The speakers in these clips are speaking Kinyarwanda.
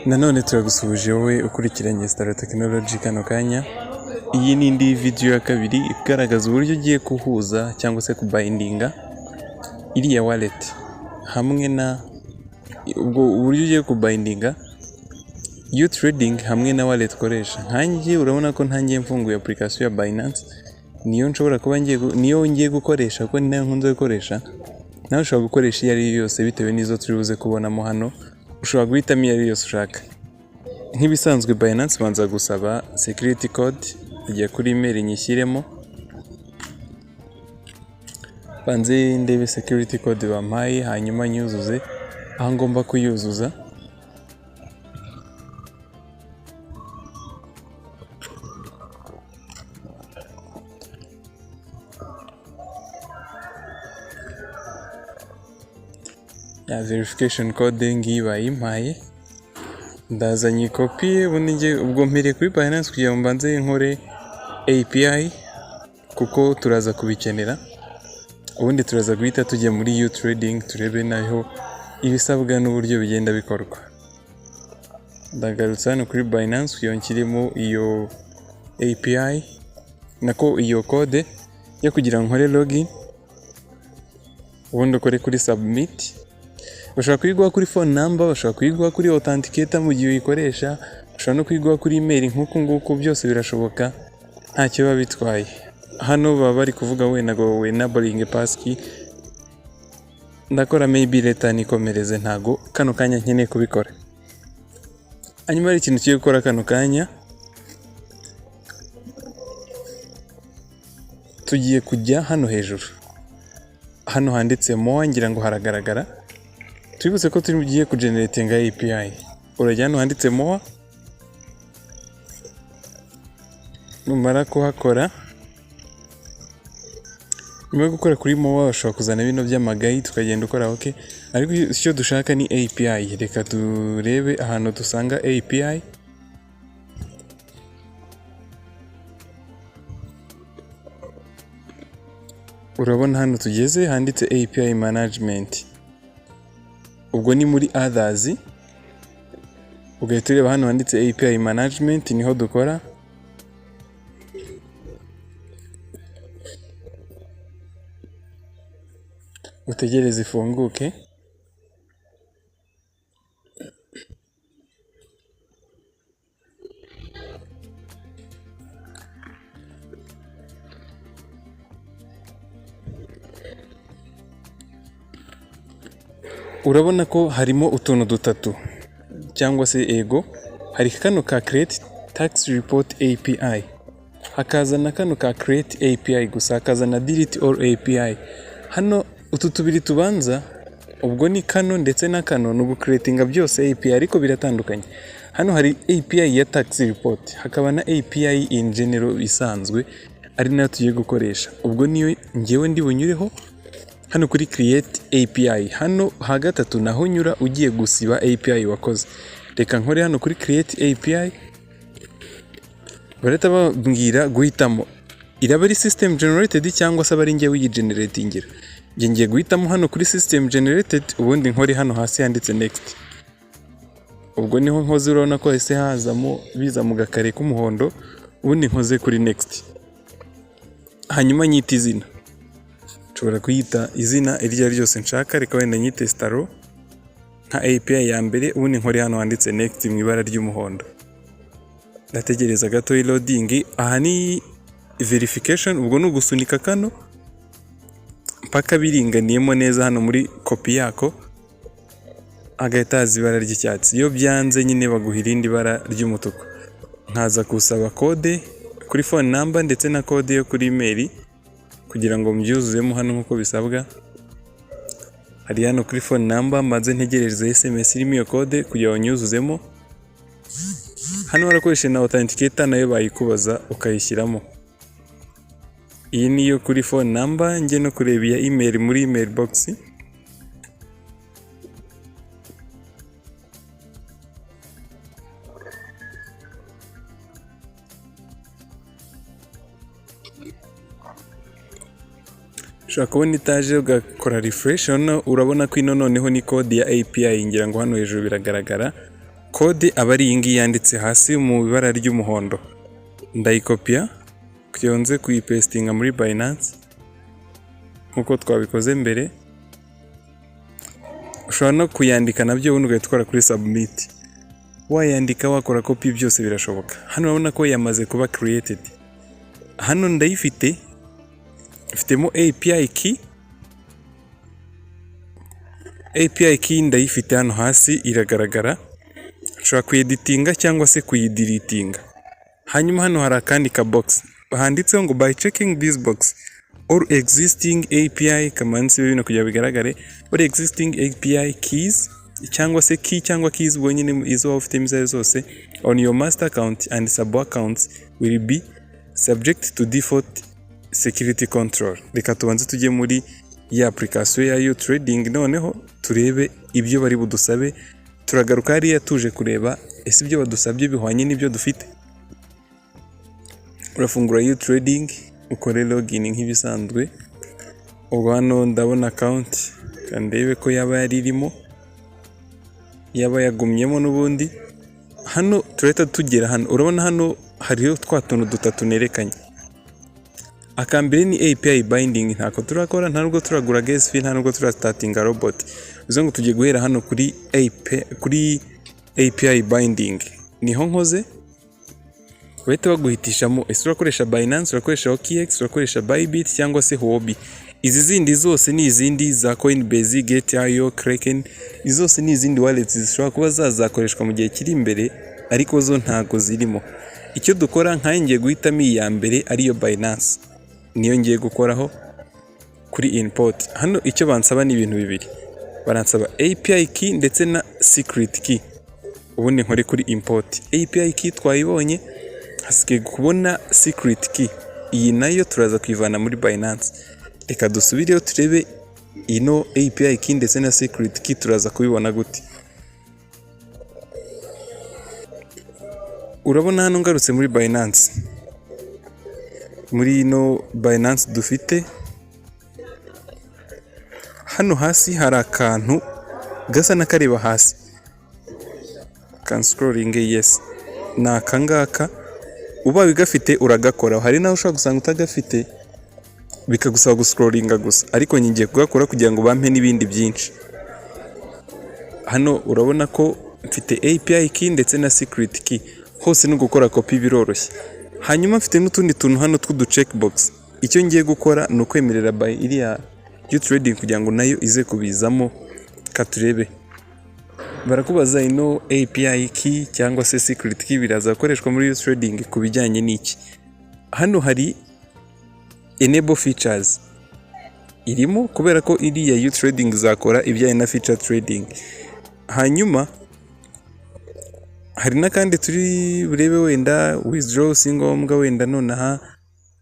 Nanone turagusuhuje wowe ukurikiranye Star Technology kano kanya. Iyi ni indi video ya kabiri igaragaza uburyo ugiye guhuza cyangwa se kubindinga iriya wallet hamwe na ubwo uburyo ugiye kubindinga U trading hamwe na wallet ukoresha. Nkanjye urabona ko ntangiye mfunguye application ya Binance, niyo nshobora kuba ngiye niyo ngiye gukoresha kuko ni nayo nkunze gukoresha. Nawe ushobora gukoresha iyo ari yo yose bitewe n'izo turi buze kubonamo hano, ushobora guhitamo iyo ari yo yose ushaka. Nk'ibisanzwe Binance banza gusaba security code, ijya kuri email nyishyiremo, banze ndebe security code bampaye hanyuma nyuzuze aho ngomba kuyuzuza. Ya verification code ngiyi bayimpaye, ndaza nyikopiye ubundi njye ubwo mpereye kuri Binance kugira ngo mbanze nkore API kuko turaza kubikenera, ubundi turaza guhita tujya muri U trading turebe naho ibisabwa n'uburyo bigenda bikorwa. Ndagarutse hano kuri Binance kugira ngo nshyiremo iyo API nako iyo code yo kugira ngo nkore login, ubundi ukore kuri submit. Bashobora kuyiguha kuri phone number, bashobora kuyiguha kuri authenticator mu gihe uyikoresha, bashobora no kuyiguha kuri email nk'uku nguku, byose birashoboka ntacyo biba bitwaye. Hano baba bari kuvuga wenda ngo enabling passkey, ndakora maybe later nikomereze, ntago kano kanya nkeneye kubikora. Hanyuma hari ikintu tugiye gukora kano kanya, tugiye kujya hano hejuru, hano handitse more ngira ngo haragaragara. Twibutse ko tugiye kugeneratinga API. Urajya hano handitse more, numara kuhakora, nyuma yo gukora kuri more ushobora kuzana bino by'amagayi tukagenda ukora ok, ariko icyo dushaka ni API. Reka turebe ahantu dusanga API. Urabona hano tugeze handitse API management, ubwo ni muri others, ugahita ureba hano handitse API management niho dukora. Utegereze ifunguke. Urabona ko harimo utuntu dutatu cyangwa se ego, hari kano ka create tax report API, hakaza na kano ka create API gusa, hakaza na delete all API. Hano utu tubiri tubanza ubwo ni kano ndetse na kano, ni ugucreatinga byose API ariko biratandukanye. Hano hari API ya tax report, hakaba na API in general isanzwe ari nayo tugiye gukoresha. Ubwo niyo ngewe ndi bunyureho hano kuri create API. Hano ha gatatu naho nyura ugiye gusiba API wakoze. Reka nkore hano kuri create API, barahita bambwira guhitamo iraba ari system generated cyangwa se aba ari njyewe uyigeneratingira. Njye ngiye guhitamo hano kuri system generated, ubundi nkore hano hasi handitse next. Ubwo niho nkoze, urabona ko hahise hazamo biza mu gakare k'umuhondo, ubundi nkoze kuri next. Hanyuma nyita izina, nshobora kuyita izina iryo ari ryose nshaka, reka wenda nyite Staro nka API ya mbere, ubundi nkore hano handitse next mu ibara ry'umuhondo. Ndategereza gato loading. Aha ni verification, ubwo ni ugusunika kano mpaka biringaniyemo neza hano muri kopi yako, hagahita haza ibara ry'icyatsi. Iyo byanze nyine baguha irindi bara ry'umutuku. Nkaza gusaba kode kuri phone number ndetse na kode yo kuri email kugira ngo mbyuzuzemo hano nk'uko bisabwa. Hari hano kuri phone number, mbanze ntegereze SMS irimo iyo kode kugira ngo nyuzuzemo. Hano barakoresha na authenticator nayo bayikubaza ukayishyiramo. Iyi niyo kuri phone number, njye no kureba iya email muri email box. Ushobora kubona itaje ugakora refresh, hano urabona ko ino noneho ni code ya API, ngira ngo hano hejuru biragaragara Code aba ari iyi ngiyi yanditse hasi mu ibara ry'umuhondo. Ndayikopiya kugira ngo nze kuyipesitinga muri Binance nk'uko twabikoze mbere. Ushobora no kuyandika nabyo, ubundi ugahita ukora kuri submit. Wayandika, wakora copy, byose birashoboka. Hano urabona ko yamaze kuba created. Hano ndayifite, mfitemo API key. API key ndayifite hano hasi iragaragara. Nshobora kuyeditinga cyangwa se kuyidiritinga. Hanyuma hano hari akandi ka box handitseho ngo "By checking this box, all existing API", kamanitse bino kugira bigaragare, "all existing API keys" cyangwa se key cyangwa keys, ubwo nyine izo waba ufitemo izo ari zose, "on your master account and sub accounts will be subject to default security control". Reka tubanze tujye muri ya application ya U-Trading, noneho turebe ibyo bari budusabe. Turagaruka hariya tuje kureba ese ibyo badusabye bihwanye n'ibyo dufite. Urafungura U-Trading, ukore login nk'ibisanzwe. Ubwo hano ndabona account, ndebe ko yaba yari irimo, yaba yagumyemo n'ubundi. Hano turahita tugera hano, urabona hano hariho twa tuntu dutatu nerekanye. Akambere ni API binding, ntako turakora, nta nubwo turagura gas fee, nta nubwo turastartinga robot. Bivuze ngo tugiye guhera hano kuri API binding, niho nkoze. Bahita baguhitishamo ese urakoresha Binance, urakoresha OKX, urakoresha Bybit cyangwa se Huobi. Izi zindi zose ni izindi za Coinbase, Gate.io, Kraken. Izi zose ni izindi wallets zishobora kuba zazakoreshwa mu gihe kiri imbere, ariko zo ntago zirimo. Icyo dukora, nkanjye ngiye guhitamo iyi ya mbere ariyo Binance, niyo ngiye gukoraho kuri import. Hano icyo bansaba ni ibintu bibiri, baransaba API key ndetse na secret key, ubundi nkore kuri import. API key twayibonye, hasigaye kubona secret key. Iyi nayo turaza kuyivana muri Binance. Reka dusubireyo turebe ino API key ndetse na secret key turaza kubibona gute. Urabona hano ngarutse muri Binance, muri ino Binance dufite hano hasi hari akantu gasa n'akareba hasi kan scrolling. Yes, ni akangaka. Ubaye ugafite uragakora, hari naho ushobora gusanga utagafite bikagusaba guscrollinga gusa, ariko ngiye kugakora kugira ngo bampe n'ibindi byinshi. Hano urabona ko mfite API key ndetse na secret key, hose ni ugukora copy, biroroshye. Hanyuma mfite n'utundi tuntu hano tw'udu checkbox. Icyo ngiye gukora ni ukwemerera by iriya U-Trading kugira ngo nayo ize kubizamo. Katurebe, barakubaza ino API key cyangwa se secret key biraza gukoreshwa muri U-Trading ku bijyanye n'iki. Hano hari enable features irimo, kubera ko iriya U-Trading izakora ibijyanye na future trading. Hanyuma hari n'akandi turi burebe, wenda withdraw si ngombwa wenda nonaha.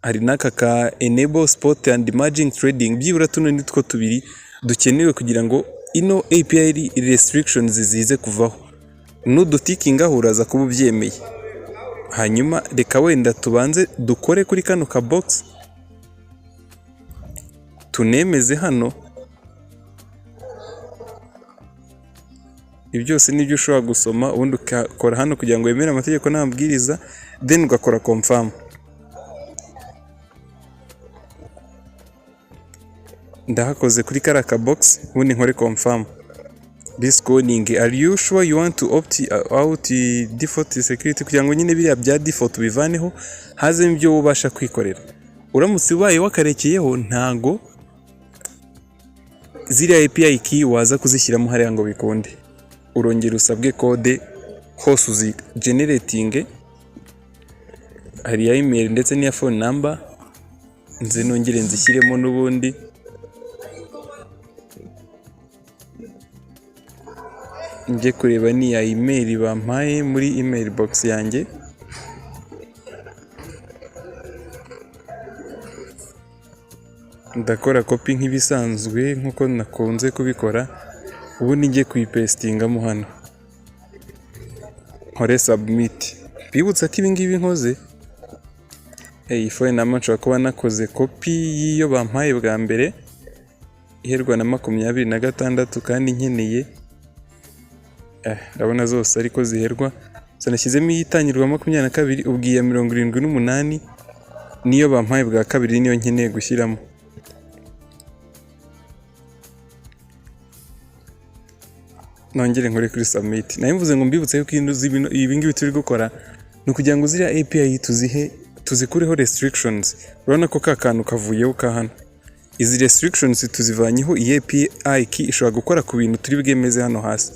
Hari n'aka ka enable spot and margin trading. Byibura tuno ni two tubiri dukenewe kugira ngo ino API restrictions zize kuvaho. Nudutikingaho uraza kuba ubyemeye. Hanyuma reka wenda tubanze dukore kuri kano ka box, tunemeze hano. Ibi byose nibyo ushobora gusoma, ubundi ugakora hano kugira ngo wemere amategeko n'amabwiriza, then ugakora confirm. Ndahakoze kuri kariya ka box, ubundi nkore confirm. This coding, "Are you sure you want to opt out default security?" Kugira ngo nyine biriya bya default ubivaneho, hazemo ibyo ubasha kwikorera. Uramutse ubaye wakarekeyeho, ntago ziriya API key waza kuzishyiramo hariya ngo bikunde. Urongera usabwe code hose uzi generating. Hari iya email ndetse n'iya phone number, nze nongere nzishyiremo n'ubundi. Njye kureba n'iya email bampaye muri email box yanjye. Ndakora copy nk'ibisanzwe nk'uko nakunze kubikora, ubundi njye kuyipesitingamo hano, nkore submit. Bibutsa ko ibi ngibi nkoze, iyi phone number nshobora kuba nakoze copy y'iyo bampaye bwa mbere iherwa na 26, kandi nkeneye Ndabona zose ariko ziherwa. So nashyizemo iyitangirwa 22, ubwo iya 78 niyo bampaye bwa kabiri, niyo nkeneye gushyiramo. Nongere nkore kuri submit. Nayo mvuze ngo mbibutse yuko ibi ngibi turi gukora ni ukugira ngo ziriya API tuzihe, tuzikureho restrictions. Urabona ko ka kantu kavuyeho ka hano, izi restrictions tuzivanyeho. Iyi API key ishobora gukora ku bintu turi bwemeze hano hasi,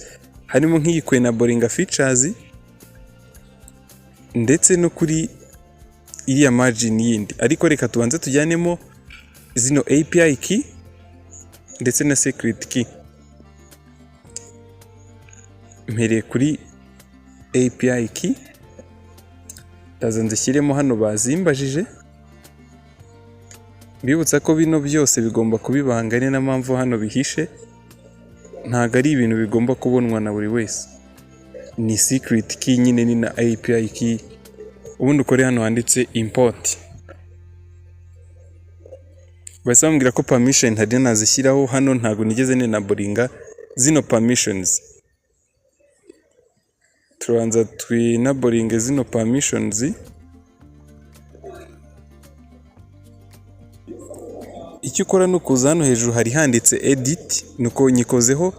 harimo nk'iyi kwenablinga features ndetse no kuri iriya margin yindi. Ariko reka tubanze tujyanemo zino API key ndetse na secret key. Mpereye kuri API key, ndaza nzishyiremo hano bazimbajije. Mbibutsa ko bino byose bigomba kuba ibanga, ni na mpamvu hano bihishe, ntabwo ari ibintu bigomba kubonwa na buri wese. Ni secret key nyine, ni na API key. Ubundi ukore hano handitse import. Bahise bambwira ko permission ntari nazishyiraho hano, ntabwo nigeze nenablinga zino permissions. Tubanza twinablinge zino permissions. Icyo ukora ni ukuza hano hejuru hari handitse edit, nuko nyikozeho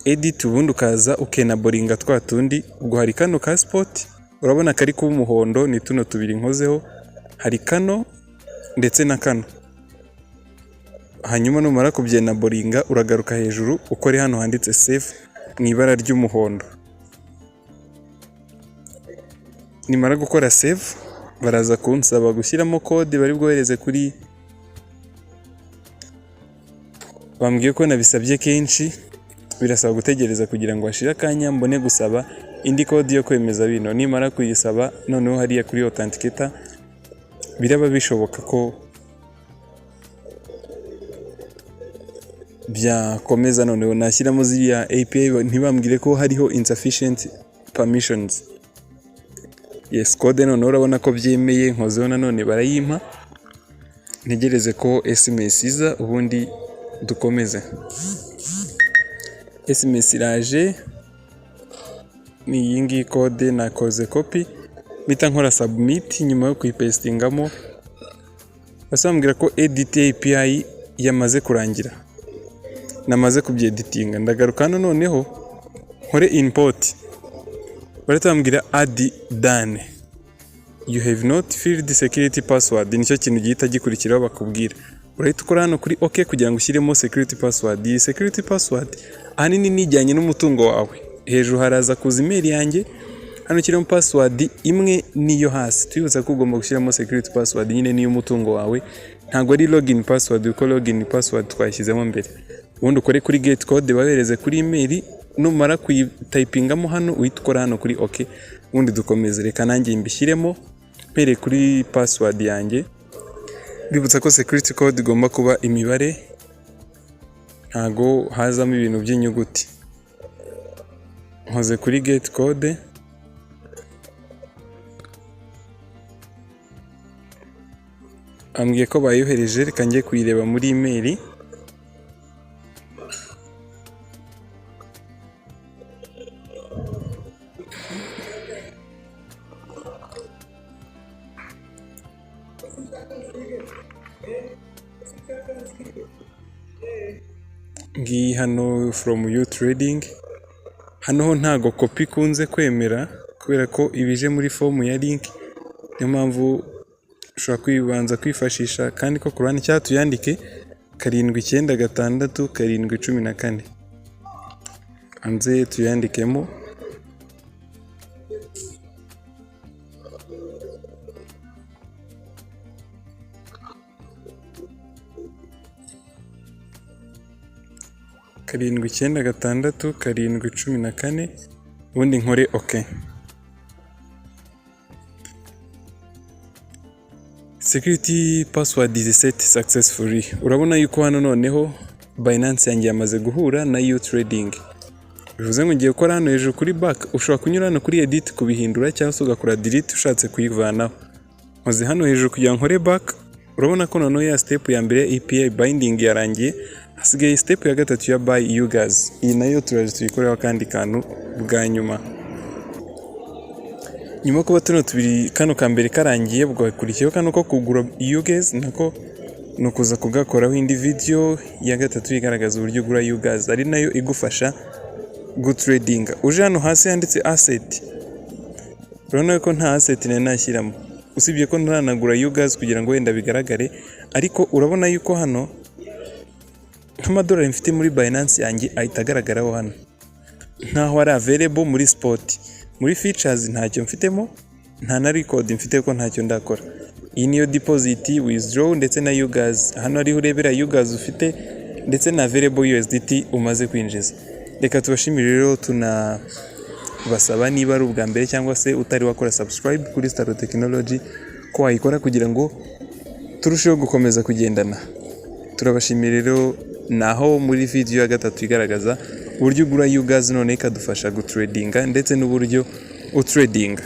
edit, ubundi ukaza ukenablinga twa tundi. Ubwo hari kano ka spot, urabona kari kuba umuhondo, ni tuno tubiri nkozeho, hari kano ndetse na kano. Hanyuma numara kubyenablinga, uragaruka hejuru ukore hano handitse save mu ibara ry'umuhondo. Nimara gukora save, baraza kunsaba gushyiramo code bari bwohereze kuri. Bambwiye ko nabisabye kenshi, birasaba gutegereza kugira ngo hashire akanya mbone gusaba indi code yo kwemeza bino. Nimara kuyisaba, noneho hariya kuri authenticator biraba bishoboka ko byakomeza. Noneho nashyiramo ziriya API ntibambwire ko hariho insufficient permissions. Yes, code noneho urabona ko byemeye, nkozeho nanone barayimpa. Ntegereze ko SMS iza, ubundi dukomeze. SMS iraje, ni iyi ngiyi code nakoze copy, mpita nkora submit. Nyuma yo kuyipastingamo, basa bambwira ko edit API yamaze kurangira, namaze kubyeditinga. Ndagaruka hano noneho nkore import. Barahita bambwira add done, you have not filled security password. Nicyo kintu gihita gikurikiraho bakubwira. Urahita ukora hano kuri OK kugira ngo ushyiremo security password. Iyi security password ahanini nijyanye n'umutungo wawe. Hejuru haraza kuza email yanjye, hano ushyiramo password imwe n'iyo hasi. Twibutsa ko ugomba gushyiramo security password nyine niyo umutungo wawe, ntabwo ari login password, kuko login password twayishyizemo mbere. Ubundi ukore kuri get code babereze kuri email. Numara kuyitayipingamo hano, uhita ukora hano kuri OK, ubundi dukomeze. Reka nanjye mbishyiremo mpereye kuri password yanjye. Bibutsa ko security code igomba kuba imibare, ntago hazamo ibintu by'inyuguti. Nkoze kuri get code. Ambwiye ko bayohereje, reka njye kuyireba muri email. Ngiyi hano, from you trading. Hano ho ntago copy ikunze kwemera kubera ko ibije muri form ya link, niyo mpamvu ushobora kwibanza kwifashisha kandi ko ku ruhande, cyangwa tuyandike 796 714, hanze tuyandikemo. 796 714, ubundi nkore OK. Security password is set successfully. Urabona yuko hano noneho Binance yanjye yamaze guhura na U Trading, bivuze ngo ngiye gukora hano hejuru kuri back. Ushobora kunyura hano kuri edit kubihindura, cyangwa se ugakora delete ushatse kuyivanaho. Nkoze hano hejuru kugira ngo nkore back. Urabona ko noneho ya step ya mbere API binding yarangiye. Hasigaye step ya gatatu ya buy UGAZ. Iyi nayo turaje tuyikoreho akandi kantu bwa nyuma. Nyuma yo kuba tuno tubiri, kano ka mbere karangiye, bwakurikiyeho kano ko kugura UGAZ, nako ni ukuza kugakoraho indi video ya gatatu igaragaza uburyo ugura UGAZ, ari nayo igufasha gutradinga. Uje hano hasi handitse asset, urabona ko nta asset nari nashyiramo, usibye ko ntaranagura UGAZ kugira ngo wenda bigaragare. Ariko urabona yuko hano nk'amadolari mfite muri Binance yanjye ahita agaragaraho hano nkaho ari available muri spot. Muri futures ntacyo mfitemo, nta na record mfite ko ntacyo ndakora. Iyi niyo deposit, withdraw ndetse na UGAZ. Hano ariho urebera UGAZ ufite ndetse na available USDT umaze kwinjiza. Reka tubashimire rero, tunabasaba niba ari ubwa mbere cyangwa se utari wakora subscribe kuri Star Technology ko wayikora kugira ngo turusheho gukomeza kugendana. Turabashimira rero. Naho muri video ya gatatu igaragaza uburyo ugura UGAZ, none ikadufasha gutradinga ndetse n'uburyo utradinga.